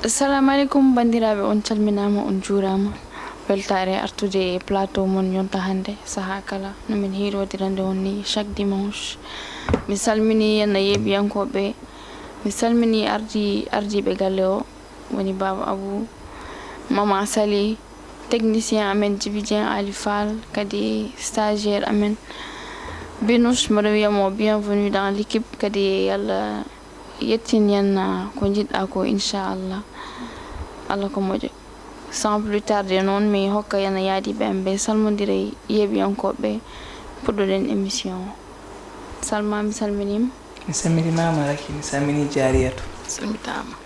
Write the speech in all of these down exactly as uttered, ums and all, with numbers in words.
Assalamu aleykum, banndiraaɓe, on calminaama, on njuuraama. Weltaare artude e plateau mon yonta hannde, sahaa kala, no min hiirodirande on ni chaque dimanche. Mi salminii henna yeeɓiyankooɓe, mi salminii ardi-, ardiiɓe galle o, woni Baaba Abou, Mama Sali, technicien amen Djiby Dieng, Ali Fall, kadi stagiaire amen Binouche, mboɗo wiya mo bienvenue dans l'équipe, kadi yo Allah yettin henna ko njiɗɗa ko, inchallah. Allah ko moƴƴo. Sans plus tarder noon, mi hokka henna yaadiiɓe am ɓe salmondira e yeeɓiyankooɓe, puɗɗoɗen émission o. Salma, mi salminiima. Mi salminiima, Raki, mi salminii Jaariyatu. Salmitaama.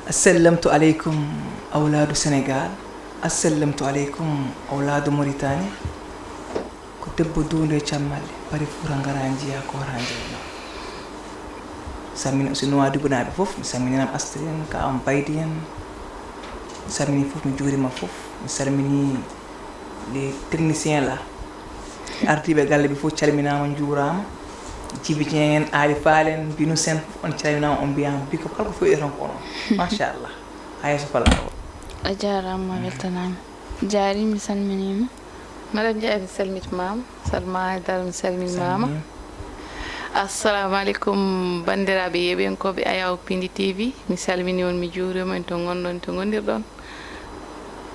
Assallamtu aleykum, awlaadu Senegaal. Assallamtu aleykum, awlaadu Moritani. Ko debbo duunde e cammalle, paari Fuuta ngara njiya ko horaande no. Salmini aussi Nuwaadibunaaɓe fof, mi salminiima Astrid en, ka am Baydi en. Mi salmini fof, mi juurima fof. Mi salmini les techniciens là. Ardiiɓe galle ɓe fof calminaama, njuuraama. Djiby Dieng en, Ali Fall en, Binouche en, fof on calminaama, on mbiyaama big up, kala ko fewi tan ko onon. Machallah. Haa yeeso fala o. A jaaraama, weltanaama. Jaari, mi salminiima. Madame Ndiaye, mi salmitimaama. Salma Haydara, mi salminimaama. Salminiima. Assalamu aleykum, banndiraaɓe yeeɓiyankooɓe Ayaw Pindi T V. Mi salmini on, mi juurima on to ngonɗon, to ngondirɗon.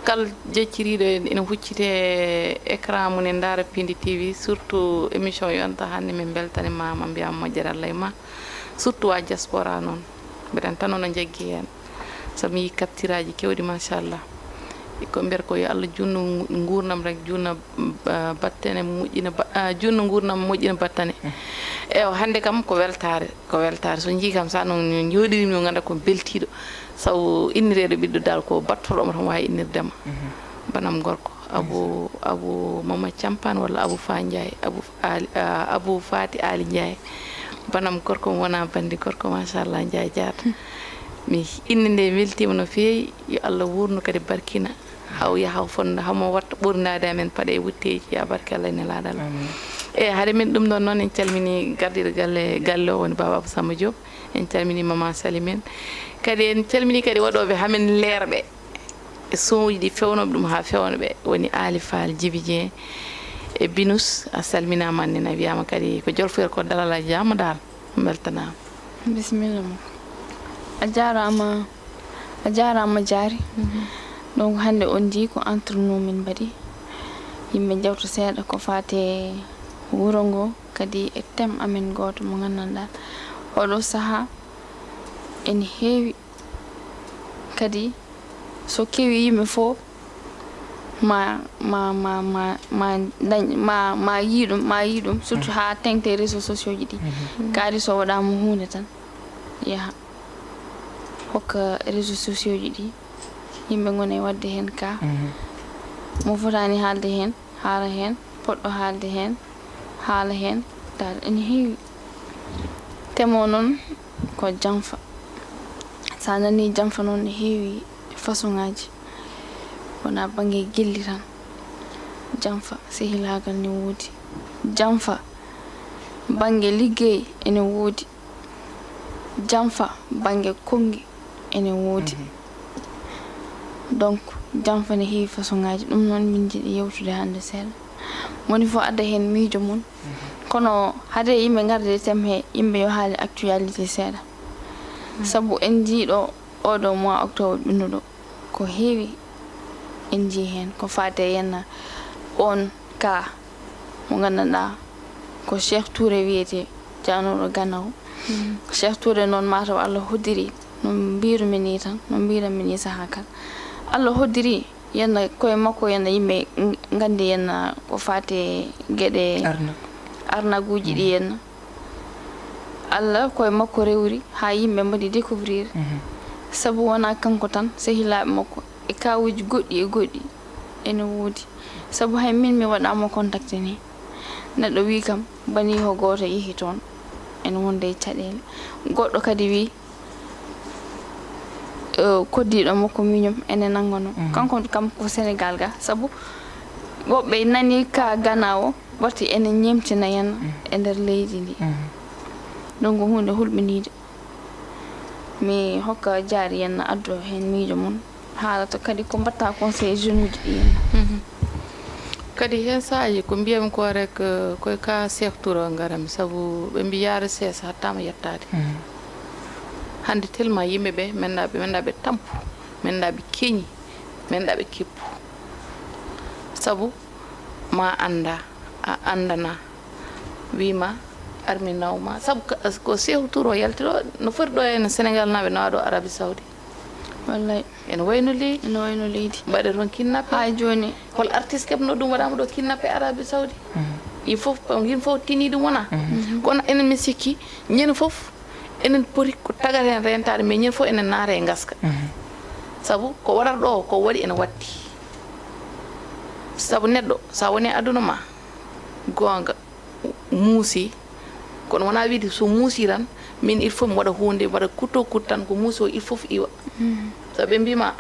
Kala jecciriiɗo en, ene huccite écran mum, en ndaara Pindi T V, surtout émission yonta hannde, min mbeltanimaama, mbiyaama moƴƴere Allah e ma. Surtout waa diaspora noon, mbeɗen tan ono jaggi heen. So mi yii capture aji keewɗi, machallah. Ko mbiyata ko yo Allah juutnu nguurndam rek, juutna, ah, battane, moƴƴina ba-, ah, juutnu nguurndam, moƴƴina battane. Mm. Ewa, hannde kam ko weltaare, ko weltaare. So njii kam, so no njooɗirii, mi ngannda ko beltiiɗo. Sabu innireeɗo ɓiɗɗo dal ko battorɗo mo tan waawi innirde ma. Mhm. Banam gorko, Abou, Abou Mama Campaan walla Abou Fa Ndiaye, Abou Ali, ah, Abou Fati Ali Ndiaye. Banam gorko mo wonaa banndi gorko, machallah, Ndiaye Diatta. Mi, innde nde weltiima no feewi, yo Allah wuurnu kadi barkina. Haw yaha haw fonda, hamo watta ɓoornaade amen paɗe e wutteeji, ya barke Allah e nelaaɗo Allah. Amiin. E hade min ɗum ɗon noon, en calmini gardiiɗo galle, galle o woni Baaba Abou Samba Diop. En calmini Mama Sali men. Kadi en calmini kadi waɗooɓe hamen leerɓe. E son uji ɗi fewnooɓe ɗum haa fewna ɓe, woni Ali Fall, Djiby Dieng e Binouche, a salminaama, aan nene a wiyaama kadi ko jolfoyre ko dalal a jaama daal, mbeltanaama. Bisimilla ma. A jaaraama, a jaaraama Jaari. Mhm. Donc hannde on njii ko entre nous min mbaɗi. Yimɓe njewta seeɗa ko faati e wuro ngo, kadi e thème amen gooto mo nganndanɗaa oɗo sahaa ene heewi. Kadi so kewi yimɓe fof ma, ma, ma, ma, ma dañ, ma, ma yii ɗum, ma yii ɗum, surtout Mhm. haa teŋti e réseaux sociaux ji ɗi. Mhm. Kaari so waɗaama huunde tan, yaha hokka réseaux sociaux ji ɗi, yimɓe ngona e waɗde heen ka. Mhm. Mo fotaani haalde heen, haala heen, poɗɗo haalde heen, haala heen, dal ene heewi. Thème o noon ko janfa. So a nanii janfa noon, ne heewi façon ŋaaji. Wonaa bannge gilli tan. Janfa sehilaagal ne woodi. Janfa bannge liggey ene woodi. Janfa bannge konngi ene woodi. Mhm. Donc, janfa ne heewi façon ŋaaji. Ɗum noon min njiɗi yewtude hannde seeɗa. Moni fof adda heen miijo mum. Mhm. Kono hade yimɓe ngarde e thème he, yimɓe yo haali actualité seeɗa. Mhm. Sabu en njii ɗo oɗo mois octobre ɓennuɗo, ko heewi en njii heen. Ko faati e henna on ka mo nganndanɗaa ko Cheikh Touré wiyetee, jaanooɗo Gana o. Mm. Cheikh Touré noon, mataw Allah hoddiri, no mbiirumi nii tan, no mbiiranmi nii sahaa kala. Allah hoddiri, yenna koye makko, yenna yimɓe ng-, nganndi, yenna ko faati e geɗe Arna. Arnaguuji ɗi, Mm. yenna. Allah koye makko rewri haa yimɓe mbaɗi découvrir. Mhm. Sabu wonaa kanko tan, sehilaaɓe makko e kaawuuji goɗɗi e goɗɗi ene woodi. Sabu hay min mi waɗaama contacté ni. Neɗɗo wii kam, banii ko gooto yehi toon, ene wonde e caɗeele. Goɗɗo kadi wii, eh, koddiiɗo makko miñum ene nannganoo. Mhm. Kanko kam ko Senegaal ga, sabu woɓɓe nanii ka Gana o, watti ene ñeemtina en Mhm. e nder leydi ndi. Mhm. Donc ko huunde hulɓiniide. Mi hokka Jaari en addo heen miijo mum, haalata kadi ko mbatta conseil jeune uji ɗi en. Mhm. Kadi heen saaji ko mbiyami ko rek, eh, koye ka Seex Turo ngarami, sabu ɓe mbi yaare seesa hattama yettaade. Mhm. Hannde tellement yimɓe ɓe menda ɓe menda ɓe tampu, menda ɓe keñi, menda ɓe kippu. Sabu ma annda, a anndana, wima armi nawma. Sabu ka- ko Seex Turo yalti ɗo, no foti ɗo en Sénégal naɓe nawa ɗo Arabie Saoudi. Wallay. Ene wayno leydi. Ene wayno leydi. Mbaɗe toon kidnappé. Haa jooni. Hol artiste keɓno ɗum waɗama ɗo kidnappé Arabie Saoudi? Mhm. Il faut, yimɓe fof tini ɗum wona. Mhm. Kono enen mi sikki, ñande fof, enen poti ko tagata hen rentade, mais ñande fof enen naata e ngaska. Mhm. Sabu ko waɗata ɗo, ko waɗi ene watti. Sabu neɗɗo, sa woni e aduna ma, goonga, muusi, kono wona wiide so muusi tan, min il faut mi waɗa hunde, mi waɗa coûte que coûte tan, ko muusi o il faut iwa. Mhm. Sabu ɓe mbima,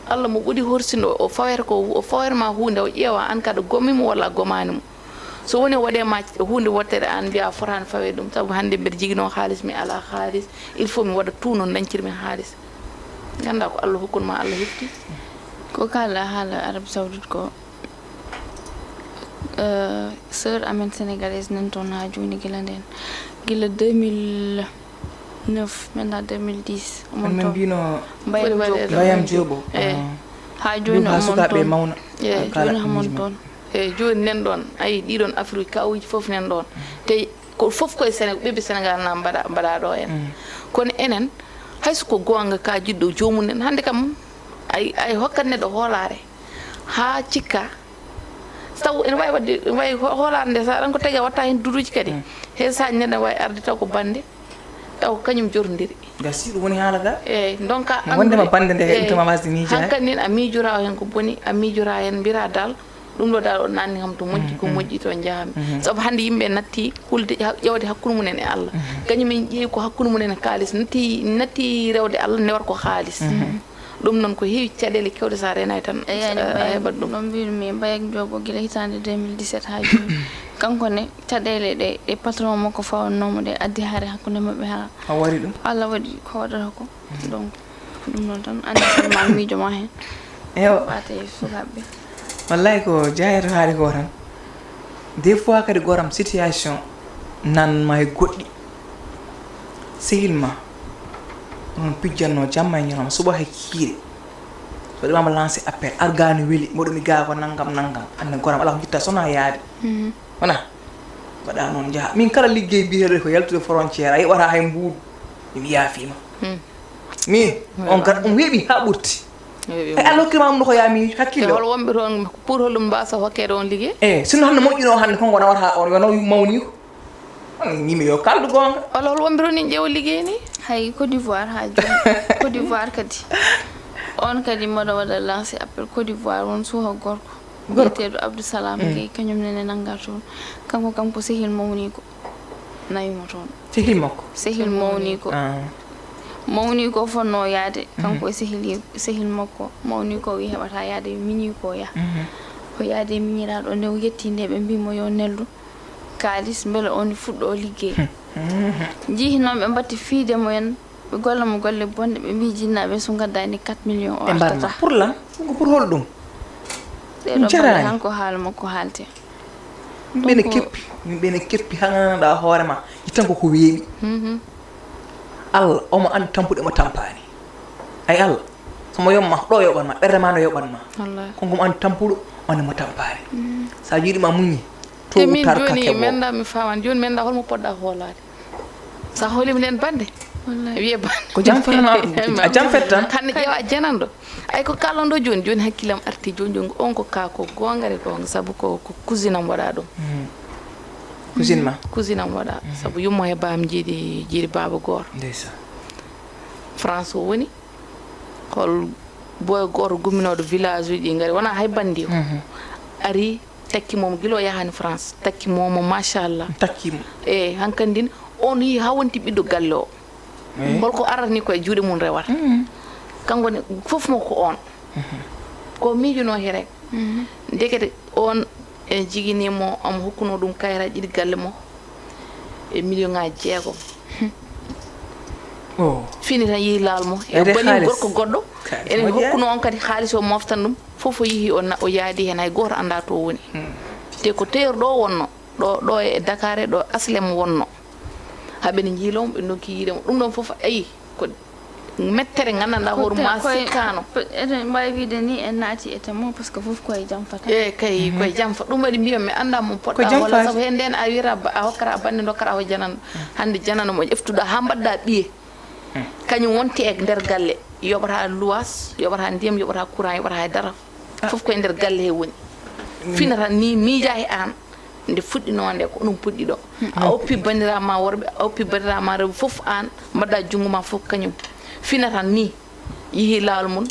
Allah mo ɓuri horsindo, o faweta ko, o faweta ma hunde, o ƴeewa an kadi a gomi mo walla a gomani mo. So woni o waɗe ma hunde wottere, an mbiya a fotani fawe ɗum, sabu hannde mbeɗa jigino haalis, mi ala haalis, il faut mi waɗa tout no dañcirmi haalis. Ganda ko Allah hokkun ma, Allah hefti. Ko kala haala Arabie Saoudite ko, eh, sœur amen sénégalaise nan toon haa jooni gila nden. Gila deux mille neuf, maintenant deux mille dix. Omon min toon mbino Mbayam Foti Joop. Waɗeede. Mbayam Joobo. Eh. Ah. Haa jooni ɗum haa omon sukaaɓe toon. Mawna. Eh. Haa kala jooni hamon miijo toon. Eeyi, jooni nen ɗoon, ayi, ɗiɗon Afrique kawuuji fof nen ɗoon. Te ko fof koye Séné-, ɓiɓɓe Sénégal na mbaɗa, mbaɗa ɗo en. Mm. Kono enen, hay so ko goonga ka jiɗɗo joomum en, hannde kam, ay, ay hokkat neɗɗo hoolaare. Haa cikka, taw ene waawi waɗde, ene waawi ho-, hoolaare nde, so aɗa ko tagi a watta heen duduuji kadi. Mm. He saaji neɗɗo ne waawi arde taw ko bannde, taw ko kañum jotondiri. Gasi, ɗum woni haala ga. Eeyi, donc, wondema bannde nde, eeyi, ittama wasde miijaade. Hankadi nin a miijoraa heen ko boni, a miijoraa heen, mbiraa dal, ɗum ɗo dal o nanni kam to moƴƴi, ko moƴƴi to njaami. Mhm. Sabu hannde yimɓe natti hulde, ha-, ƴewde hakkunde mum en e Allah. Mhm. Kañum en ƴeewi ko hakkunde mum en e kaalis, natti, natti rewde Allah, newata ko kaalis. Mhm. Ɗum noon ko heewi caɗeele kewɗe, so a reenaaki tan, eeyi, a heɓat ɗum. No mbiymi, Mbayang Joob o gila hitaande deux mille dix-sept haa jooni. Kanko ne, caɗeele ɗe, ɗe patron makko fawannoomo ɗe, addi hare hakkunde maɓɓe haa. A waɗi ɗum? Allah waɗi ko waɗata ko. Donc, ko ɗum noon tan, anndi tan ma miijo ma heen. Ewa. Ɓaate sukaaɓe. Wallaahi ko jaayato haali ko tan. Des fois kadi gooram situation nan ma e goɗɗi. Sehil ma, onon pijjanno jamma e ñalawma, suba hay kiire. So ɗumama lancé appel, argani weli, mboɗo mi gaa ko nangam, nangam. Anndi gooram, alaa ko jitta sona yaade. Mhm. Wona? Mbaɗa noon njaha. Min kala liggey mbiyeteeɗo ko yaltude frontière, a yoɓata hay mbuuɗu. Mi yaafima. Hmm. Mi, on gar, on weeɓi haa ɓurti. Weeɓi. Ay, Allah hokkirma ɗum ko yaa mi hakkillo. Te hol wonɓe toon pour holɗum mbasa hokkeede on liggey? Eh, sinno hannde moƴƴuno hannde, konko nawata on, yo naw mawni ko. On yimɓe yo kaldu goonga. Walla hol wonɓe toon en ƴeewa liggey ni? Hay Côte d'Ivoire haa jooni. Côte d'Ivoire kadi. On kadi mboɗo waɗa lancé appel Côte d'Ivoire, won suuha gorko. Gorko. Biyeteeɗo Abdou Salam Gueye, kañum nene nannga toon. Kanko kam ko sehil mawniiko nawimo toon. Sehil makko? Sehil mawniiko. Ah. Mawniiko fotnoo yahde, kanko e sehil, sehil makko. Mawniiko wi heɓata yahde, miñiiko yaha. Mhm. O yahdi e miñiraaɗo nde o yetti nde, ɓe mbii mo yo neldu kaalis mbele o ne fuɗɗoo liggey. Mhm. Njihi noon ɓe mbatti fiide mo en. Ɓe golla mo golle bonɗe, ɓe mbii jinnaaɓe so ngaddaani quatre millions o artata. Ɓe mbarma. Pour lan? Ko pour hol ɗum? Ɗeɗo baɗe han ko haala makko haalte. Min ɓene keppi, min ɓene keppi haa nganndanɗaa hoore ma, ittan ko ko weeɓi. Mhm. Allah, omo anndi tampuɗe mo tampaani. Ay Allah, so mo yoɓ ma, ɗo yoɓan ma, ɓernde ma no yoɓan ma. Wallaahi. Ko ngam anndi tampuɗo, anndi mo tampaani. Mhm. So a jiiɗi ma muññi, to min jooni, menda mi faaman, jooni menda holmo poɗɗa hoolaade? Sa hoolima nden bande. Wallaahi. Wiye bande. Ko jam fotata, a jam fetta. Hannde ƴeewa jananɗo. Ay ko kalanɗo jooni, jooni hakkillam arti jooni, jooni on ko ka ko goonga e goonga, sabu ko, ko cousine am waɗa ɗum. Mhm. Cousine ma? Cousine am waɗa, sabu yumma e baam jiiɗi, jiiɗi baaba goor. Ndeysaan. France o woni, hol boy gooto gumminooɗo village uji ɗi ngari, wona hay bandi o. Mhm. Ari, takki mo, gila o yahani France, takki mo, mo, machallah. Takki mo. E, hankadi din, on yi ha wonti ɓiɗɗo galle o. Eyi. Holko arata ni ko e juuɗe mum rewata. Mhm. Kanko ne, fof mo ko on. Mhm. Ko miijuno he rek. Mhm. Ndekete on e jigini mo, omo hokkuno ɗum kayra ɗiɗi galle mo e million ŋaaji jeegom. Oh. Fini tan yehi laawol mum e bani gorko goɗɗo. Enen hokkuno on kadi haalis o moftan ɗum. Fof o yehi o na-, o yaadi heen, hay gooto anndaa to o woni. Te ko teer ɗo wonno, ɗo, ɗo e Dakar e ɗo aslem wonno. Haa ɓe njiilo mo, ɓe ndonki yiide mo. Ɗum ɗon fof, ayi, ko mettere nganndanɗaa hoore ma sikkaano. Eɗen mbaawi wiide ni en naati e temo, parce que fof koye jam fata. Eeyi kay, koye jam fa-, ɗum waɗi mbiyan mi anndaa mo poɗɗa holla, sabu heen ndeen a wiyata ba-, a hokkata bannde, dokkata ko janano. Hannde janano mo ƴeftuɗa haa mbaɗɗa ɓiye. Kañum wonti e nder galle, yoɓata luwaas, yoɓata ndiyam, yoɓata courant, yoɓata hay dara. Fof koye nder galle he woni. Finata ni, miija he aan, nde fuɗɗinoo nde, ko ɗum puɗɗi ɗo. A oppi banndiraaɓe ma worɓe, a oppi banndiraaɓe ma rewɓe, fof aan mbaɗɗa junngo ma fof kañum. Finata ni, yehi laawol mum,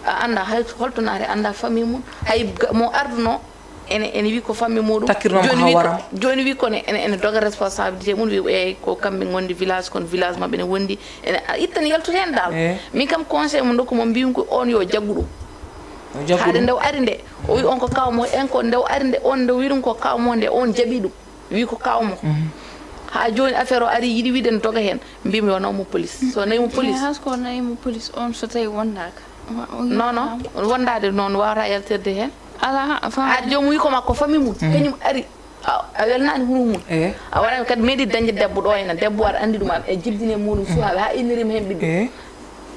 a anndaa hay holto naati, anndaa famille mum, hay ga-, mo ardunoo, ene, ene wi ko famille muɗum. Takkirnoo mo ko haa wara. Jooni wi ko, jooni wi ko ne, ene, ene doga responsabilité mum, wi, eeyi, ko kamɓe ngondi village, kono village maɓɓe ne wondi, ene, a ittan yaltude heen dal. Eeyi. Min kam conseil mo ndokku mo mbiymi ko on yo jaggu ɗum. O jaggu ɗum. Haade nde o ari nde, o wi on ko kaw mo, en ko nde o ari nde, on nde o wi ɗum ko kaw mo nde, on jaɓi ɗum. Wi ko kaw mo. Haa jooni affaire o ari, yiɗi wiide ne doga heen. Mbimi yo naw mo police. So nawi mo police. Eeyi, hay so ko nawi mo police, on so tawi wondaaka. Wa-, o non, non, wondaade noon waawata yaltirde heen. Alaa, a faami. Haa joomum wi ko makko famille mum, kañum ari. A, a welnaani hunu mum. Eeyi. A waɗaani kadi meeɗi dañde debbo ɗo ena, debbo aɗa anndi ɗum, e jibdine muɗum suwaaɓe, haa innirima heen ɓiɗɗo. Eeyi.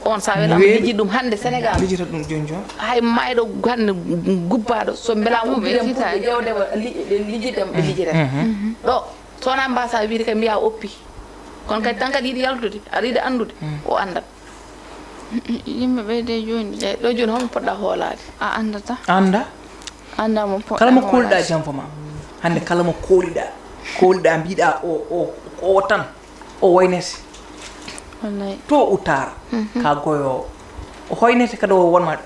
On so a welaama, lijji ɗum hannde Sénégal. Lijjata ɗum jooni jooni. Hay maayɗo hannde gubbaaɗo, so mbelaama uddire mum, ɓe ƴeewde, ɓe li-, ɓe lijjita, ɓe lijjita. Ɗo, so wonaa mbaasa wiide kay mbiyaa oppi. Kono kadi tan kadi yiɗi yaltude, aɗa yiɗi anndude, o anndat. Yimɓe ɓe de jooni. Eeyi, ɗo jooni holmo poɗɗa hoolaade? A anndata. Annda. Annda mo poɗɗa hoolaade. Kala mo kooliɗa janfa ma. Hannde kala mo kooliɗa. Kooliɗa mbiɗa o, o, o tan. O waynete. Wallay. To ou tard. Ka goyo o. O hoynete kadi o wonma,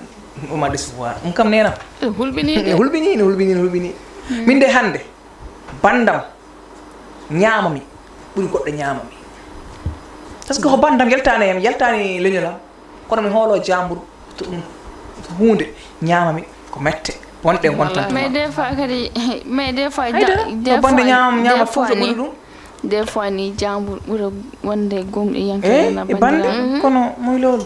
wonma décevoir. Ɗum kam nena. Ene hulɓini de. Ene hulɓini, ene hulɓini, ene hulɓini. Min de hannde, banndam ñaama mi, ɓuri goɗɗo ñaama mi. Parce que ko banndam yaltaani e am, yaltaani leñol am, kono mi hoolo jaambur, to ɗum huunde ñaama mi, ko mette, wonɗe ngontan. Mais des fois kadi, mais des fois, des fois, des fois ni, jaambur ɓura wonde gomɗi yanke. Eh, e bannde, kono moy loolu?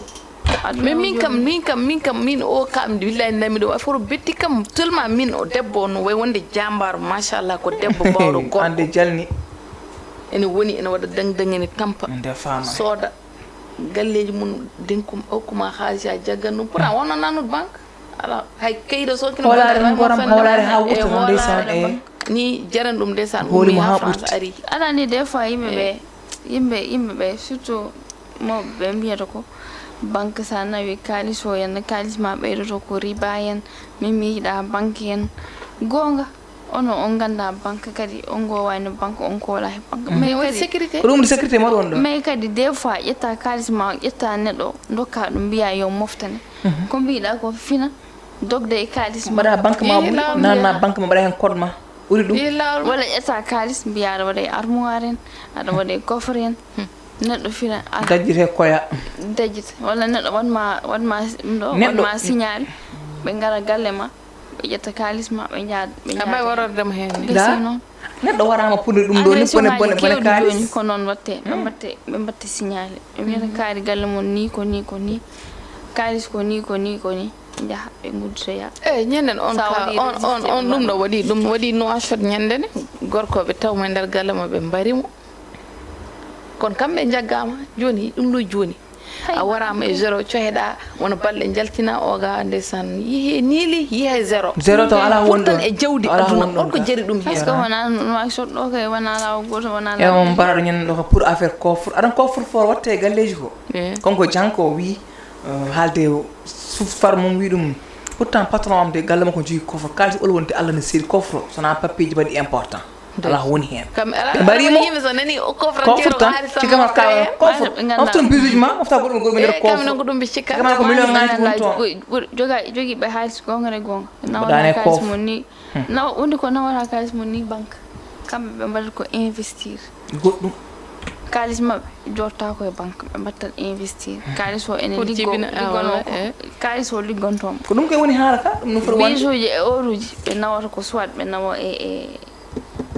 Mais min kam, min kam, min kam, min o kam, billahi nami ɗum, affaire o betti kam, tellement min o debbo o no way wonde jambar, machallah, ko debbo bawɗo gorko. Ande jalni. Ene woni, ene waɗa dang dang, ene tampa. Nde fama. Sooda galleji mum, denkum, hokkuma haalis, a jaggan ɗum. Pourtant, wonno nanude banque. Ala, hay kayɗo so kino. Hoolaare banque, goram, hoolaare ha wurta noon, ndeysaan, e. Ni jaran ɗum, ndeysaan, ummi ha France, ari. Ala ni, des fois, yimɓe ɓe, yimɓe, yimɓe ɓe, surtout mawɓe ɓe mbiyata ko banque, sa nawi kaalis o, yenna kaalis ma ɓeydoto ko riba en, min mi yiɗa banque en. Goonga, ono on ngannda banque kadi, on ngowani banque, on koola he banque. Mais kadi sécurité. Ko ɗum woni sécurité mawɗo on ɗo. Mais kadi des fois ƴetta kaalis ma, ƴetta neɗɗo, dokka ɗum, mbiya yo moftane. Ko mbiɗa ko fina, dogde e kaalis ma. Mbaɗa banque ma, nanna banque ma, mbaɗa hen code ma. Ɓuri ɗum. Walla ƴetta kaalis, mbiya aɗa waɗa e armoire en, aɗa waɗa e coffre en. Neɗɗo fina, a dajjite koya. Dajjite. Walla neɗɗo waɗma, waɗma ɗum ɗo, neɗɗo waɗma signal. Ɓe ngara galle ma, ɓe ƴetta kaalis ma, ɓe njaada, ɓe njaada. Aɓay warorde mo heen ni. Gasi noon. Neɗɗo warama puɗɗi ɗum ɗo ni, bone, bone, bone kaalis. Jooni ko noon watte, ɓe mbatte, ɓe mbatte signalé. Ɓe mbiyata kaari galle mon ni, ko ni, ko ni. Kaalis ko ni, ko ni, ko ni. Njaha, ɓe nguddotoya. Eeyi, ñanden on ka, on, on, on ɗum ɗo waɗi, ɗum waɗi Nouakchott ñande ne. Gorkooɓe taw mo e nder galle mo, ɓe mbari mo. Kono kamɓe njaggama, jooni, ɗum ɗo jooni. A warama e zéro, coheɗa, wona balɗe njaltina, oga, ndeysaan, yehi niili, yehi zéro. Zéro taw ala won ɗon. Pourtant e jawdi aduna, holko jari ɗum heen? Parce que wona, wona soɗɗo kay, wona laawol gooto, wona laawol. E on mbaraɗo ñande ɗo ko pour affaire coffre. Aɗon coffre fort watte e galleji ko. Eeh. Konko janngo o wi, eh, haalde suf far mum wi ɗum. Pourtant patron am de galle makko jogii coffre. Kaalis ol wonde Allah ne seeri coffre. Sona papier ji mbaɗi important. Ala ko woni heen. Kam ala, ɓe mbarii mo. Yimɓe so nani o coffre tan, coffre tan, haalis tan, ci gamal moftata heen. Coffre. Mofton bisuji ma, mofta goɗɗum goɗɗum nder coffre. Kamɓe noon ko ɗum ɓe cikka. Kamɓe ko million ngaji woni toon. Ɓuri, ɓuri, joga, jogiiɓe haalis goonga e goonga. Nawata kaalis mum ni. Nawa, wonde ko nawata kaalis mum ni banque. Kamɓe ɓe mbaɗata ko investir. Goɗɗum. Kaalis maɓɓe jotta ko e banque, ɓe mbattat investir. Kaalis o ene liggo, liggono ko. Kaalis o liggonto mo. Ko ɗum koye woni haala ka, ɗum no foti wonde. Bisuji e oruji, ɓe nawata ko soit ɓe nawa e, e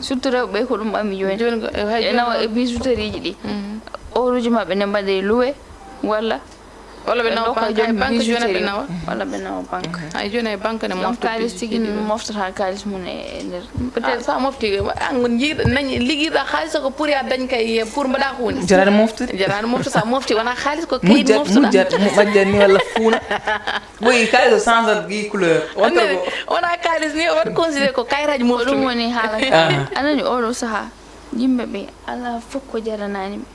Surtout rewɓe ɓe ko ɗum ɓammi jooni. Jooni ko, eh, hay ɓe nawa e bijouterie ji ɗi. Mhm. O Uji maɓɓe ne mbaɗe luwe walla walla ɓe nawa banque, hay banque jooni ɓe nawa. Walla ɓe nawa banque. Hay jooni hay banque ne mofta kaalis tigi moftata kaalis mum e nder. Peut-être sa mofti an jiiɗa nañ ligirɗa kaalis ko pour ya dañ kay pour mbaɗa hunde. Jarani moftude. Jarani moftude, sa mofti wona kaalis ko kayit moftuɗa. Mujjat ni walla fuuna. Oui, kaalis o change gi couleur. Wona kaalis ni o waɗi considéré ko kayitaji moftuɗum. Ɗum woni haala ka. Anani oɗo saha yimɓe ɓe ala fof ko jaranani ɓe.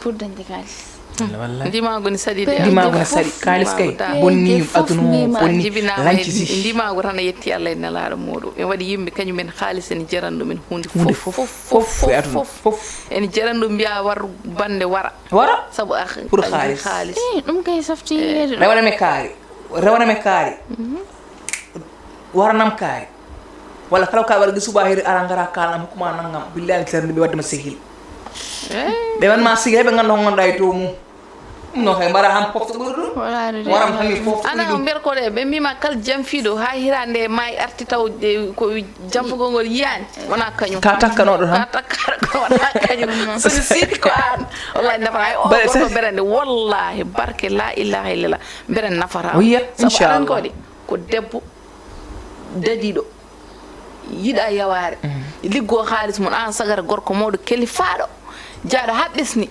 Pour dañde kaalis. Ndimaagu ne saɗi de. Ndimaagu ne saɗi. Kaalis kay bonni aduna o bonni. Lanci si. Ndimaagu tan a yetti Allah e nelaaɗo muɗum. En waɗi yimɓe kañum en kaalis ene jarani ɗum en huunde fof fof fof e aduna fof. Ene jarani ɗum mbiya war bande wara. Wara. Sabu a pour kaalis. Ɗum kay safti yeede ɗum. Rewanami kaari. Rewanami kaari. Waranam kaari. Walla kala ka waɗa gi suba hiri ara ngara kalnam hokkuma nangam billahi alkitab mbi wadde ma sehil. Ɓe wanma sigi heɓe ganda ko ganduɗa e dow mum. Ɗum noon kay mbara han pofto ɓuri ɗum. Waram hami pofto. Ana o mbiyata ko ɗe ɓe mbima kala jamfiɗo ha hirande ma arti taw ko jamfugol ngol yiyani wona kañum. Ka takkanoɗo tan. Ka takkanoɗo wona kañum. Somi sidi ko an. Wallahi nafata hay o gorko berande wallahi barke la ilaha illallah. Berande nafata. Sabu aran ko waɗi ko debbo dadiɗo. Yiɗa yawaare liggo haalis mum an sagata gorko mawɗo kelifaaɗo jaaɗo haa ɓesni.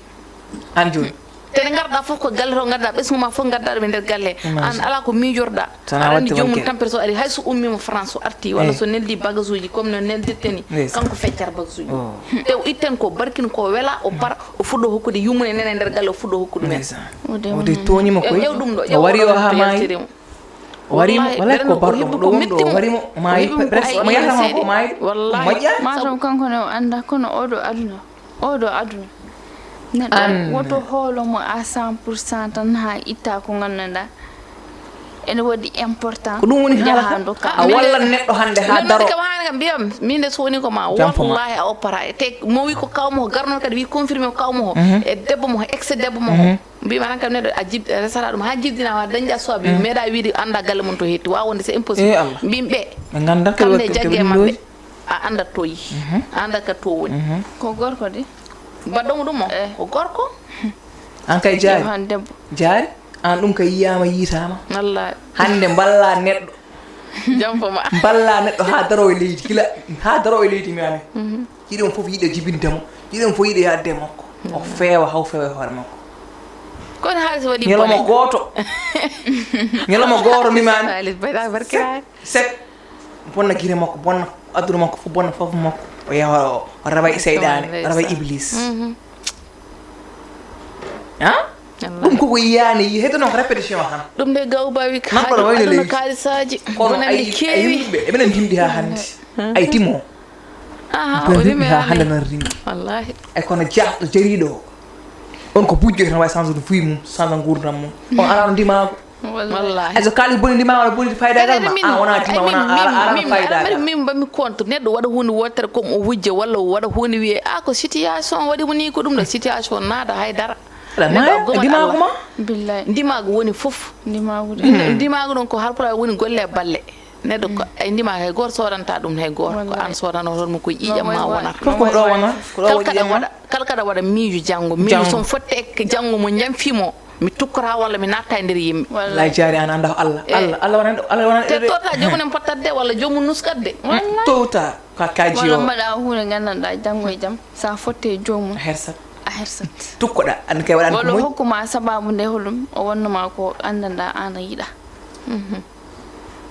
An jooni. Tene ngarɗa fof ko galle to ngarɗa ɓesngu ma fof ngarɗa ɗum e nder galle an ala ko miijorɗa. Aɗa anndi joomum tampere so ari hay so ummiima France so arti walla so neldi bagage uji comme no neldirte ni kanko feccat bagage uji. Te o itten ko barkin ko wela o para o fuɗɗo hokkude yummum e nene e nder galle o fuɗɗo hokkude ɗumen. Ode tooñima koy. Ƴeew ɗum ɗo ƴeew wari o haa maayi. Warimo wala ko barɗo ɗo wonɗo warimo maayi presque mo yahrama ko maayi. Wallahi. Matam kanko ne o annda kono oɗo aduna oɗo aduna neɗɗo woto hoolo mo à cent pour cent tan ha itta ko gandanɗa ene waɗi important. Ko ɗum woni haala a wallan neɗɗo hande ha daro. Kam hani kam mbiyam min de so woni ko ma wallahi a oppata te mo wi ko kawmo ko garnoɗo kadi wi confirmé ko kawmo ho e debbo mo ho ex debbo mo ho. Mbima tan kam neɗɗo a jib resata ɗum ha jibdinama dañɗa soɓe meeɗa wiide anda galle mum to hetti wawa wonde c'est impossible. Mbimi ɓe ɓe ganda kam ne jagge mabɓe a andat to yi a andat ka to woni. Ko gorko de. Baɗɗomo ɗum o ko gorko. An kay jaari jaari an ɗum kay yiyama yitama. Wallahi. Hande mballa neɗɗo. Jamfoma. Mballa neɗɗo ha daro e leydi gila ha daro e leydi mi ane. Yiɗi on fof yiɗa jibinde mo yiɗi on fof yiɗa yaadde e makko o feewa haw feewa e hoore makko. Kono haalis waɗi ñalawma gooto. Ñalawma gooto mbimami haalis bayɗa barkiraani. Sek bonna gire makko bonna aduna makko fof bonna foof makko o yaha o rawa e seyɗane o rawa e iblis. A ɗum koko yiyani yi hedde noon ko répétition tan. Ɗum de gawbawi kaalisaji kono ay yimɓe eɓenen dimɗi ha hande. Ay timo. Aha o rimi ha hande nan rimi. Wallahi. Ay kono jahɗo jariɗo o on ko bujjo tan wawi change de vie mum change gurdam mum on arano ndimago. Wallahi. Ay so kalis boni ndimago no boni faydagal ma a wona dima wona ala ala faydagal. Min mbami compte neɗɗo waɗa hunde wottere comme o hujja walla o waɗa hunde wiye a ko situation waɗi mo ni ko ɗum ɗo situation naada haydara. Aɗa maya ndimagu ma. Billahi. Ndimagu woni fof. Ndimagu de. Ndimagu ɗon ko halpulaar woni golle e balle. Neɗɗo ko ay ndimagu hay goto sodanta ɗum hay goto ko an sodano hoto mo ko ƴiƴam ma wonata. Fof ko ɗo wona ko ɗo woni ƴiƴam ma. Kala kaɗa waɗa miijo janngo miijo son fotte e janngo mo jamfimo mi tukkora walla mi natta e nder yimɓe. Wallahi jaari an anda ko Allah Allah Allah wona Allah wona. Te tota jomunen pottat de walla jomum nuskat de. Tota ka kaji o. Walla mbaɗa hunde gandanɗa janngo e jam sa fotte e jomum. A hersat. A hersat. Tukkoɗa an kay waɗan ko moƴƴi. Walla hokkuma sababu nde holum o wonnoma ko andanɗa an a yiɗa.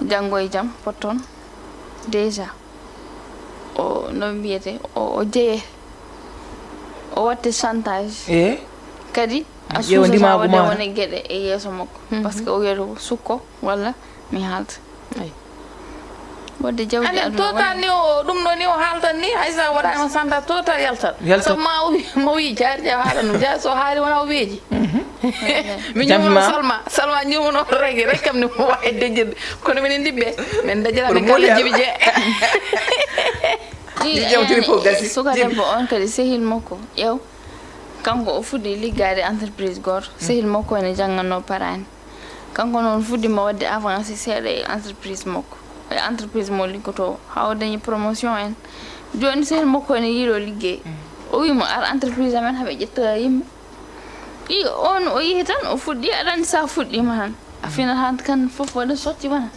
Janngo e jam potton déjà o no mbiyete o jeye o watte chantage. E kadi a suusata wonde wone geɗe e yeeso makko par ce que o wiyata ko sukko walla mi haalta. Wadde jawdi aduna tota ni o ɗum ɗo ni o haaltan ni hay sa waɗani o santa tota yaltat. Yaltat. Sabu ma o wi mo wi jaari jaw haala ɗum jaari so haali wona o weeji. Mi ñumono salma salma ñumono regi rek kam ni mo wawi dejirde kono minen ndimɓe min dajata min kala jibi je. Ɗi ƴewtiri fof gasi suka debbo on kadi sehil makko ƴew kanko o fuɗɗi liggaade entreprise gooto sehil makko ene jannganno parani. Kanko noon fuɗɗiima waɗde avancé seeɗa e entreprise makko e entreprise mo liggotoo haa o dañi promotion en. Jooni sehil makko ene yiɗoo liggey. O wii mo ar entreprise amen haɓe ƴetta yimɓe. I on o yehi tan, o fuɗɗi, aɗa anndi so a fuɗɗiima tan. A finat han kan fof waɗa sotti wona.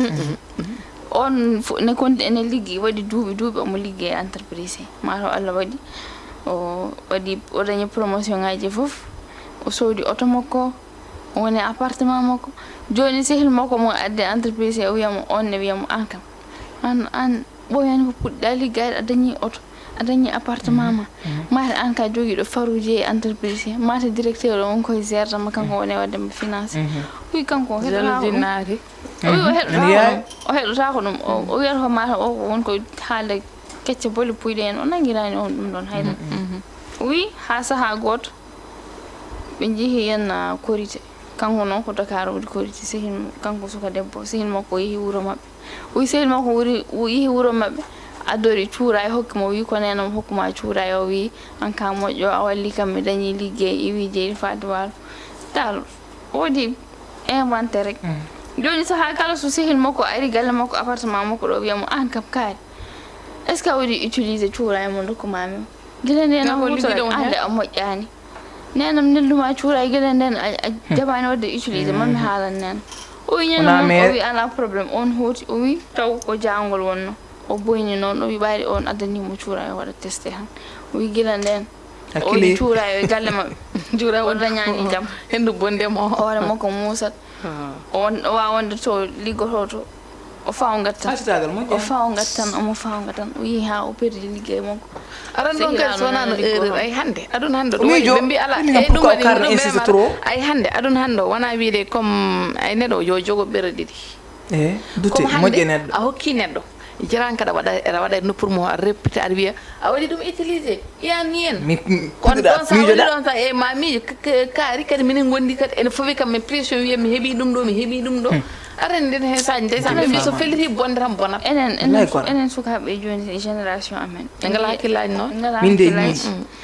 On fu-, ne kondi ene liggi, waɗi duuɓi, duuɓi omo liggi e entreprise he. Maa taw Allah waɗi, o waɗi, o dañi promotion ŋaaji fof. O soodi oto makko, o woni e appartement makko. Jooni sehil makko mo addi entreprise he, o wiya mo, on ne wiya mo, "Aan kam, aan, aan ɓooyaani ko puɗɗa liggaade, a dañi oto, a dañi appartement ma. Mate aan ka jogiiɗo faruuji e entreprise he, mate directeur o on koye gérde ma, kanko woni e waɗde mo finance." Wi kanko o heɗotaako ɗum. O wi o heɗotaako ɗum. O heɗotaako ɗum. O, o wiyata ko mata o ko woni ko haalde kecce bole puyɗe en, o nanngiraani on ɗum ɗon hayra. O wi haa sahaa gooto, ɓe njehi hen, ah, korite. Kanko noon ko Dakar woni korite. Sehil, kanko suka debbo, sehil makko yehi wuro maɓɓe. O wi sehil makko wuri, o yehi wuro maɓɓe, adori cuuraay, hokki mo, wi ko neene mo hokku ma cuuraay. O wi, "Aan ka moƴƴo, a walli kam, mi dañi liggey." I wi, "Jeydi Faty Walo, dal, woodi inventé rek." Jooni sahaa kala so sehil makko ari galle makko, appartement makko ɗo, wiya mo, "Aan kam kaari, est-ce que a waɗi utilisé cuuraay mo ndokku ma mi o?" Gila ndeen an wutoro ande a moƴƴaani. Neenam nelduma cuura e gila ndeen a, a jaɓaani waɗde utilisé, man mi haalan neen. O wi ñande mum, o wi alaa problème, on hooti, o wi taw ko jaangol wonno. O boyni noon, o wi ɓaari on addani mo cuura o waɗa testé han. O wi gila ndeen, o wi cuura e galle maɓɓe. Cuura o dañaani jam. Hendu bonde mo. Hoore makko muusat. O won-, o waawa wonde to liggotoo to. O fawngat tan. Hasitaagal moƴƴaani. O fawngat tan, omo fawngat tan. O yehi haa o perdi liggey makko. Aran ɗon kadi so wonaa no erreur. Ay hannde, aduna hannde ɗum waɗi ɓe mbi alaa. Ɗum waɗi ɗum ɓe mbi alaa. Ay hannde, aduna hannde o wonaa wiyde comme ay neɗɗo yo jogo ɓerɗe ɗiɗi. Eyi, dute, moƴƴe neɗɗo. A hokki neɗɗo. Jaraan kadi a waɗa, aɗa waɗa e noppi mum, aɗa répété, aɗa wiya, a waɗi ɗum utilisé. Iyan ni en. Mi, mi, kono ɗon sa woni ɗon sa, e ma miijo, k-, k-, kaari kadi minen ngondi kadi, ene fofi kam mi pression wiya mi heɓi ɗum ɗo, mi heɓi ɗum ɗo. Aɗa anndi nden hen sa ndeysaan, mi so felliti bonde tan bonat. Enen, enen, enen sukaaɓe jooni e génération amen. Ɓe ngalaa hakkillaaji noon. Min de, min.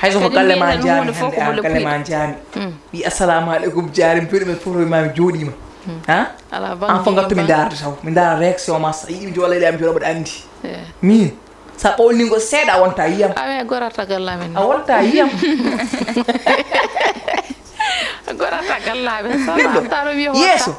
Hay so ko galle ma jaami hannde, an galle ma jaami. Ɓi assalamu aleykum, jaari mi peɗo men fof ma mi jooɗiima. Ha? An fof ngattu mi ndaarde taw. Mi ndaara réaction ma, sa yiɗi mi joola leydi am jooɗo mbaɗa anndi. Min. Sa ɓoolni ngo seeɗa, a wonta yiyam. Awe, a gorata galle amen. A wonta yiyam. A gorata galle amen. Sa, sa ɗo wiya yeeso.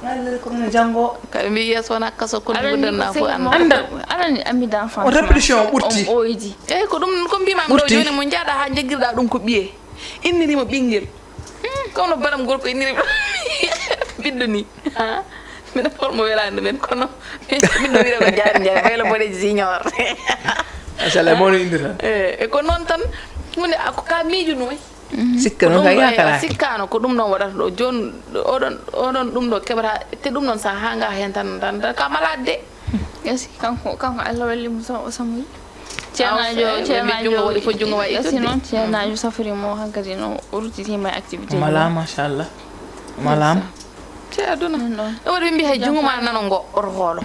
Wallel ko no janngo. Kaɓe mbi yeeso wona kaso, kono ko danna fof annda. Aɗa anndi ami d'enfance. O répétition ɓurti. On ɓooydi. Eyi, ko ɗum ko mbima mi ɗo jooni, mo njaɗa ha jaggirɗa ɗum ko ɓiye. Innirimo ɓinngel. Kono banam gorko inniri ɓiɗɗo ni. Ha? Mbiɗa holmo welaani ɗumen, kono ɓiɗɗo wiyata ko Jaari Njaay, waylo Boɗeji Junior. Machallah, mawno innde tan. E, e ko noon tan, hunde a ko ka miijunoy. Sikka noon kay yakaraaki. Sikkaano ko ɗum noon waɗata ɗo. Jooni oɗon, oɗon ɗum ɗo keɓata, te ɗum noon sa haa nga heen tan, tan, tan ka malade de. Yasi, kanko, kanko Allah walli mo sa-, o samoyi. Ceernaajo, aw, eh, ɓe mbi junngo waɗi fof, junngo waɗi ittude. Yasi noon, ceernaajo safri mo hankadi no o ruttitima e activité. Mala, machallah. Mala. Te aduna. Ɗum waɗi ɓe mbi hay junngo ma nano ngo, oto hoolo.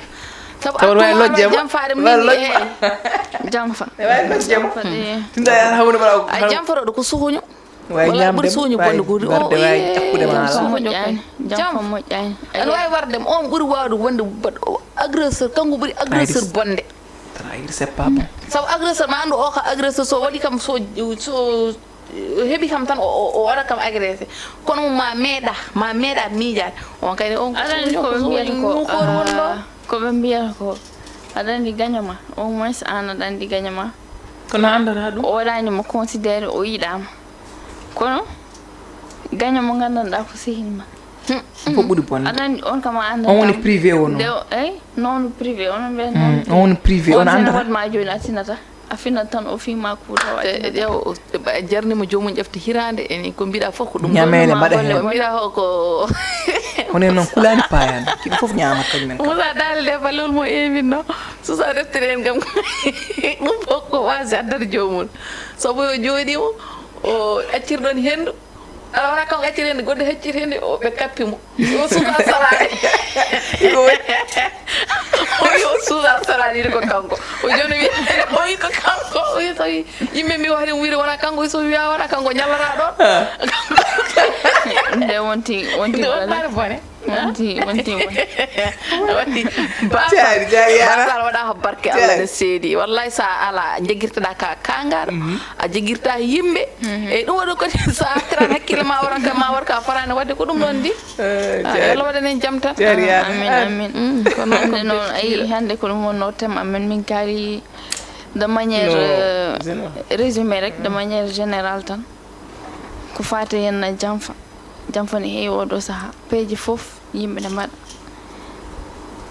Sabu a tuma lojje ma, jamfaade mo nini, eh. Jamfa. Wawi lojje ma. Tinda ya hawno bara. Ay jamfaroɗo ko suhuño. Wala ɓuri suuñu bonde ko o, wawi takkude ma ala. Moƴƴani, jam kam moƴƴani. Aɗa wawi warde mo, on ɓuri wawde wonde baɗ-, o agresseur, kanko ɓuri agresseur bonde. Trahir, c'est pas bon. Sabu agresseur ma anndu o ka agresseur, so waɗi kam, so, so heɓi kam tan o, o, o waɗa kam agressé. Kono mo ma meeɗa, ma meeɗa miijaade. On kay on ko suuño, ko suuño, ko woni ɗo. Ko ɓe mbiyata ko aɗa anndi gaño ma, au moins an aɗa anndi gaño ma. Kono a anndanaa ɗum? O waɗaani mo considéré, o yiɗaama. Kono gaño mo nganndanɗaa ko sehil ma. Ko ɓuri bonde. Aɗa anndi on kam a anndanɗaa. On woni privé o noon. Nde o, eyi, noon privé, on mbiyata noon. On woni privé, on anndanaa. Waɗ ma jooni a tinata. A finat tan o fii ma kuuta waɗi. E, e, ƴeew, o, o, jarnima joomum ƴefti hiraande, eni ko mbiɗa fof ko ɗum. Ñameele mbaɗa heen. Mbiɗa o ko. Hono noon kulaani paayaan. Kiɗi fof ñaamat kañum en kam. Moussa Dali de balol mo emin no. Susa reftere en kam. Ɗum fof ko waasi addata joomum. Sabu yo jooɗiimo, o accir ɗon henndu. Ala wona kanko accir henndu, goɗɗo accir henndu, o ɓe kappi mo. Yo suusa salade. O yo suusa salade, ko kanko. O joni wi, o wi ko kanko. O wi so wi, yimɓe mbi wari wiri wona kanko, so wiya wona kanko, ñallata ɗon. Nde wonti, wonti nde wonti bone. Wonti, wonti, wonti. Waɗi. Jaari, jaari, yara. Basal waɗa ko barke Allah. Jaari. Ne seedi. Wallahi, sa ala, jegirtaɗa ka kangar, a jegirta yimɓe. E ɗum waɗi ko sa artiran hakkille ma, waran ka, ma war ka farani wadde ko ɗum ɗon di. Ah, jaari. Yo Allah waɗan en jam tan. Jaari, yara. Amin, amin. Mm, ko noon. Hannde noon, ayi, hannde ko ɗum wonno thème amen, min kaali de manière, euh, résumé rek, de manière générale tan. Ko faati heen janfa. Janfa ne heewi oo ɗoo sahaa. Peeje fof yimɓe ne mbaɗa.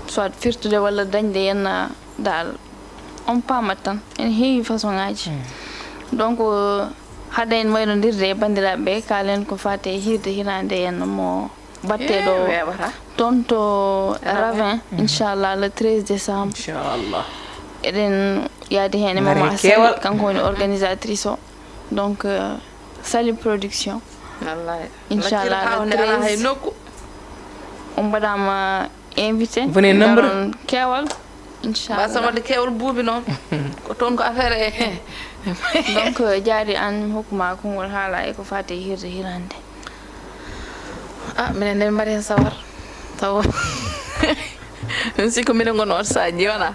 Soit firtude walla dañde heen, ah, dal, on paamat tan. Ene heewi façon ŋaaji. Donc, euh, hade en waynondirde e banndiraaɓe ɓe, kaalen ko faati e hiirde hiraande heen mo batteɗo toon to Ravin, inchallah, le treize décembre. Inchallah. Eɗen yaadi heen e Mama Sali, kanko woni organisatrice o. Donc, euh, Sali Production. Wallahi. Inchallah, le treize. On mbaɗaama invité. Venez nombreux. Keewal. Inchallah. Mbasa wadde keewal buubi noon. Ko toon ko affaire e. Donc, euh, jaari aan, mi hokkuma konngol haala e ko faati e hiirde hiraande. Ah, minen nde min mbaɗi heen sawar. Taw. Min sikko minen ngon on saji wona.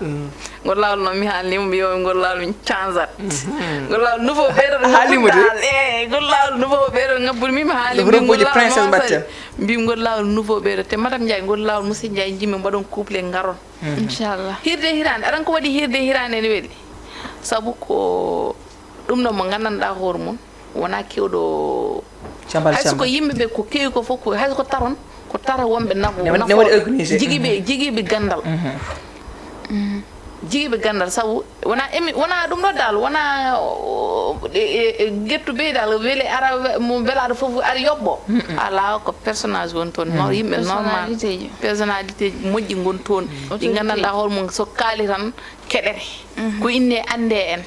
Ngol laawol noon mi haalnima, mi yo ngol laawol min canzat. Ngol laawol nouveau ɓeyɗo. Haalnima de. Eh, ngol laawol nouveau ɓeyɗo ngabbunmi, mi haalnima. Ngol laawol princesse mbatten. Mbi ngol laawol nouveau ɓeyɗo. Te Madame Ndiaye, ngol laawol Monsieur Ndiaye, jimmi mbaɗon couple ngaron. Inchallah. Hirde hiraande, aɗan ko waɗi hirde hiraande ene weli. Sabu ko ɗum ɗo mo nganndanɗaa hoore mum, wonaa keewɗo. Cambal, hay so ko cambal. Yimɓe ɓe ko keewi ko fof, ko, hay so ko taron, ko tara wonɓe nafo, ne waɗi, ne waɗi organisé. Jigiɓe, jigiɓe ganndal. Jigiɓe ganndal, sabu wonaa emi, wonaa ɗum ɗo dal, wonaa, o, o, e, e, e gettu bey dal, weli ara we-, mo welaaɗo fof ari yoɓɓo. Alaa, ko personnage woni toon, no, yimɓe normal. Personnalité ji. Personnalité ji moƴƴi ngon toon. Ɗi nganndanɗaa hoore mum, so kaali tan, keɗere. Ko inne annde en.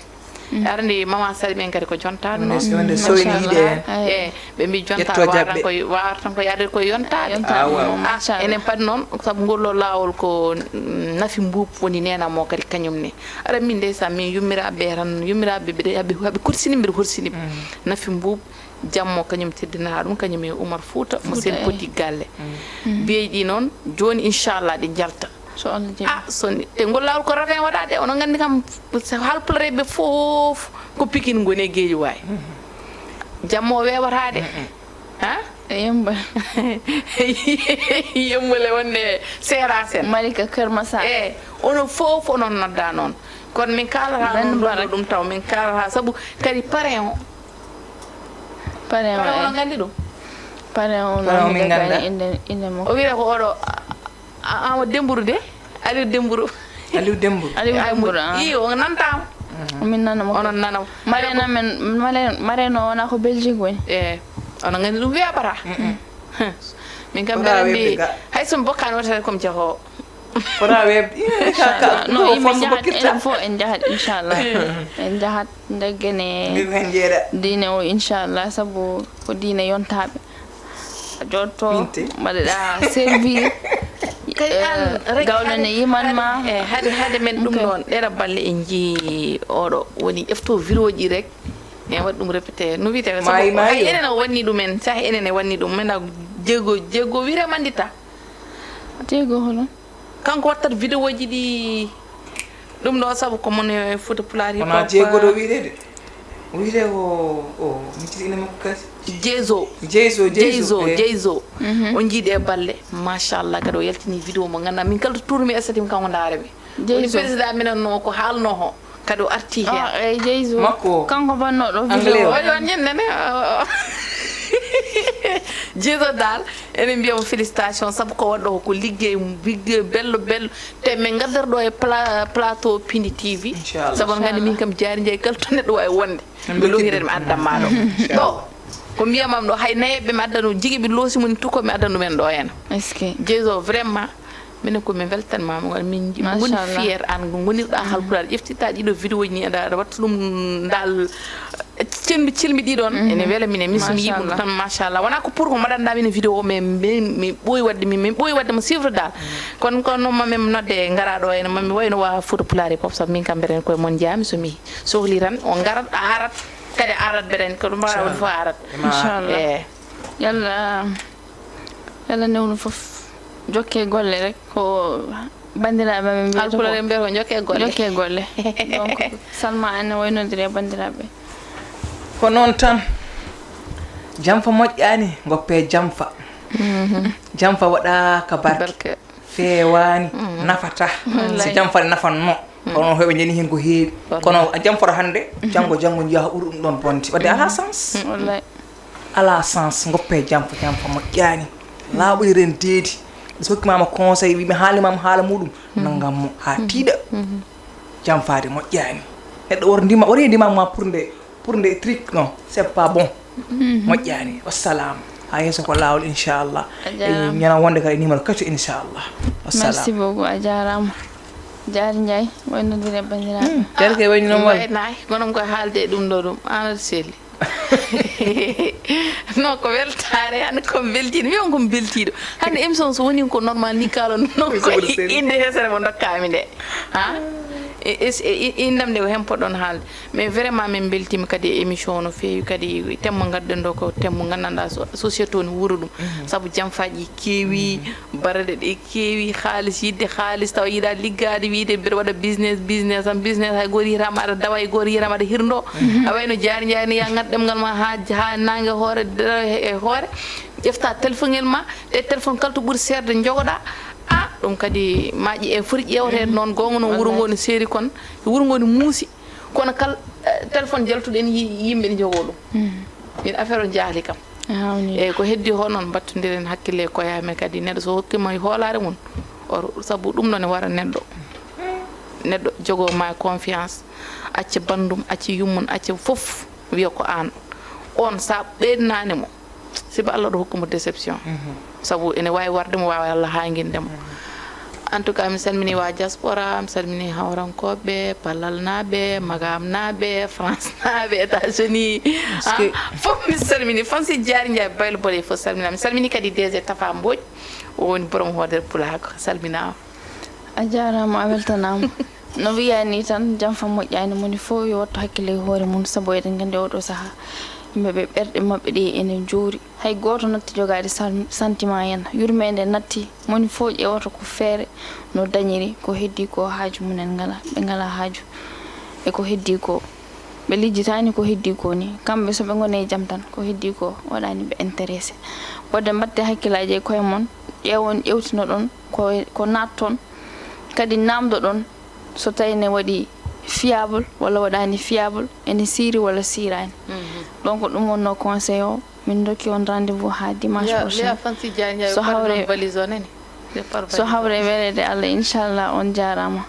Arde Mama Sali ɓen kadi ko jontaaɓe noon. Wonde so en yiide en. Eh, ɓe mbi jontaaɓe wawata tan koye, wawata tan ko yaade koye yontaaɓe. Ah, enen padi noon, sabu ngol ɗo laawol ko, mm, Nafi Mbuup woni neena mo kadi kañum ne. Aɗa min ndeysan min yummiraaɓe ɓe tan, yummiraaɓe ɓe haɓe, haɓe korsini mbiɗa horsini ɓe. Nafi Mbuup, jammo kañum teddinaa ɗum, kañum e Oumar Fouta, mo sen poti galle. Biyey ɗi noon, jooni inchallah ɗi njalta. So Allah jaɓi. Ah, so ni, te ngol laawol ko Ravin waɗaade, onon nganndi kam, so Haalpulareeɓe fof ko Pikin ngoni e Geejuwaay. Jammo weeɓataade. Ha? E Yemmbal. Yemmbal e wonde Seera Sen. Malika, Kër Massar. Eh, onon fof onon nodda noon. Kono min kaalata noon ɗum taw, min kaalata, sabu kadi parrain o. Parrain o, onon nganndi ɗum? Parrain o, parrain o min ngannda. Inde, inde mo. O wiyata ko oɗo, a, a, Demburu de? Aliou Demburu. Aliou Demburu. Aliou Demburu, ah. Iyo, o nanta mo. Min nana mo. Onon nana mo. Marraine amen, marraine, marraine o wona ko Belgique woni. Eh, onon nganndi ɗum weeɓata. Min kam mbeɗa anndi, hay so mi bokkaani wota komi jahoowo. Fota weeɓde. Inchallah. No, yimɓe njahat, enen fof en njahat, inchallah. En njahat, ndaggene diine o, inchallah, sabu ko diine yontaaɓe. A jotto, mbaɗeɗa servir. Kadi an, eh, gawlo ne yiman ma. Eh, hade, hade men ɗum noon, ɗera balle en njii oɗo woni ƴefto vidéo ji rek. En waɗi ɗum répété. No wiyete, sabu hay enen o wanni ɗum en, sahi enen e wanni ɗum. Men a jeego, jeego wire manditta. Jeego hono? Kanko wattat vidéo ji ɗi ɗum ɗo, sabu ko mon e Fouta Pulaar Hip Hop. Wona jeego ɗo wiyde de. Wiyde o, o, mi tigi ina makko kasi. Jeyzo. Jeyzo, Jeyzo, Jeyzo, eh. Jeyzo. On jiiɗi e balle. Machallah, kadi o yaltini vidéo mo ganduɗa min kala to tourmi estati mi kanko ndaara mi. Woni président minen no ko haalno ho. Kadi o arti heen. Ah, eyi, Jeyzo. Makko o. Kanko bannooɗo anglais vidéo o. O yo ñande ne. Jeyzo dal, enen mbiya mo félicitation, sabu ko waɗɗo ko liggey, liggey bello, bello. Te min ngaddata ɗo e pla-, plateau Pindi T V. Inchallah. Sabu on nganndi min kam jaari njayi kala to neɗɗo wawi wonde. Mi lohiren mi addan ma ɗo. Inchallah. Ɗo, ko mbiyamam ɗo, hay nayeɓe mi addanu, jigi ɓe loosi moni tout ko mi addan ɗumen ɗo hena. Est-ce que? Jeyzo, vraiment, minen ko min weltanma, min, min ngoni fier an, ngonirɗa halpulaar, ƴeftirta ɗiɗo vidéo ji ni, aɗa, aɗa watta ɗum dal, cilmi, cilmi ɗiɗon, ene wela minen, min somi yiɗum tan, machallah. Wona ko pour ko mbaɗanɗa min vidéo, mais min, mi ɓooyi waɗde, min, min ɓooyi waɗde mo suivre dal. Kono, kono ma min nodde ngara ɗo hena, ma mi wayno wa Fouta Pulaar Hip Hop, sabu min kam mbeɗen koye mon jeeyami, somi sohli tan, o ngarat, a arat, kadi a arat mbeɗen, ko ɗum mbaɗa woni fof a arat. Inchallah. Eh. Yalla, yalla newnu fof. Jokke golle rek, ko banndiraaɓe amen mbiyata ko. Haalpulaar en mbiyata ko jokke golle. Jokke golle. Donc, Salma, an ne waynondiri e banndiraaɓe. Ko noon tan. Jamfa moƴƴaani, ngoppe jamfa. Jamfa waɗaaka barke. Barke. Feewaani, nafataa. Wallaahi. Si jamfa ne nafanno, kono heɓe njani heen ko heewi. Wallaahi. Kono a jamforo hannde, janngo, janngo njiyaa ko ɓuri ɗum ɗoon bonde. Wadde alaa sens. Wallaahi. Alaa sens, ngoppe jamfa, jamfa moƴƴaani. Laaɓi renteedi. So hokkimaama conseil, wiimi haalnimaama haala muɗum, nanngam mo haa tiiɗa. Jamfaade moƴƴaani. Neɗɗo wori ndima, wori ndima ma pour nde, pour nde trick, non, c'est pas bon. Moƴƴaani. Wassalam. Haa yeeso ko laawol, inchallah. A jaaraama. E ñana wonde kadi numéro kati, inchallah. Wassalam. Merci beaucoup, a jaaraama. Jaari Njaay, waynondire e banndiraaɓe. Jaari kay wayni noon walla? Mbaynaay, kono ko haalde e ɗum ɗo ɗum, aan aɗa selli. Non, ko weltaare, hannde ko mi beltiiɗo. Mi on ko mi beltiiɗo. Hannde émission so woni ko normal ni kaalon non ko innde hesere mo ndokkaami nde. Ha? E, e, e, e, indam nde ko heen poɗɗon haalde. Mais vraiment min mbeltiima kadi e émission o no feewi kadi thème mo ngadduɗen ɗo ko thème mo nganndanɗaa so-, société o ne wuura ɗum. Sabu jamfaaji keewi, baraɗe ɗe keewi, haalis, yiɗde haalis tawa yiɗaa liggaade, wiide mbeɗa waɗa business, business am, business hay gooto yiyataama aɗa dawa, hay gooto yiyataama aɗa hirndo. A wayno Jaari Njaay ne yaa ngat ɗemngal ma haa, haa naange hoore, dara e hoore. Ƴefta téléphone ma, te téléphone kala to ɓuri seerde njogoɗaa. Ah, ɗum kadi ma ƴe-, en foti ƴeewteede noon, goonga noon wuro ngo ne seeri kon, wuro ngo ne muusi. Kono kal, eh, téléphone jaltuɗo en yi-, yimɓe ne njogoo ɗum. Min affaire o jaali kam. A hawni. Eyyi, ko heddi ko noon mbattondiren hakkille e koye amen kadi. Neɗɗo so hokkima hoolaare mum, o, sabu ɗum noon ne wara neɗɗo. Neɗɗo jogoo ma confiance, acca banndum, acca yummum, acca fof, wiya ko aan. On sa ɓeydanaani mo, sibu Allah ɗo hokku mo déception. Sabu ene waawi warde mo, waawa Allah haanginde mo. En tout cas, mi salmini waa diaspora, mi salmini hawrankooɓe, Palalnaaɓe, Magamnaaɓe, Francenaaɓe, États-Unis. Ah, fof mi salmini. Fansi Jaari Njaay Baylo Boɗe fof salminaa. Mi salmini kadi D G Tafa Mbodj, o woni borom hoodere Pulaagu. Salminaama. A jaaraama, a weltanaama. No wiyaa nii tan, jamfa moƴƴaani, moni fof yo wattu hakkille e hoore mum, sabu eɗen nganndi oɗo sahaa, yimɓe ɓe ɓerɗe maɓɓe ɗe ene njoori. Hay gooto natti jogaade san-, sentiment en. Yurmeende natti, moni fof ƴeewata ko feere no dañiri, ko heddii ko haaju mum en ngalaa, ɓe ngalaa haaju e ko heddii ko. Ɓe lijjitaani ko heddii ko ni. Kamɓe so ɓe ngoni e jam tan, ko heddii ko waɗaani ɓe intéressé. Waɗde mbaɗte hakkillaaji e koye mon, ƴeewon, ƴeewtinoɗon ko, ko naatton, kadi naamdoɗon so tawi ne waɗi fiable walla waɗaani fiable, ene siiri walla siiraani. Donc ɗum wonno conseil o, min ndokki on rendez-vous haa dimanche prochain. So hawre, so hawre weleede Allah, inchallah, on jaaraama.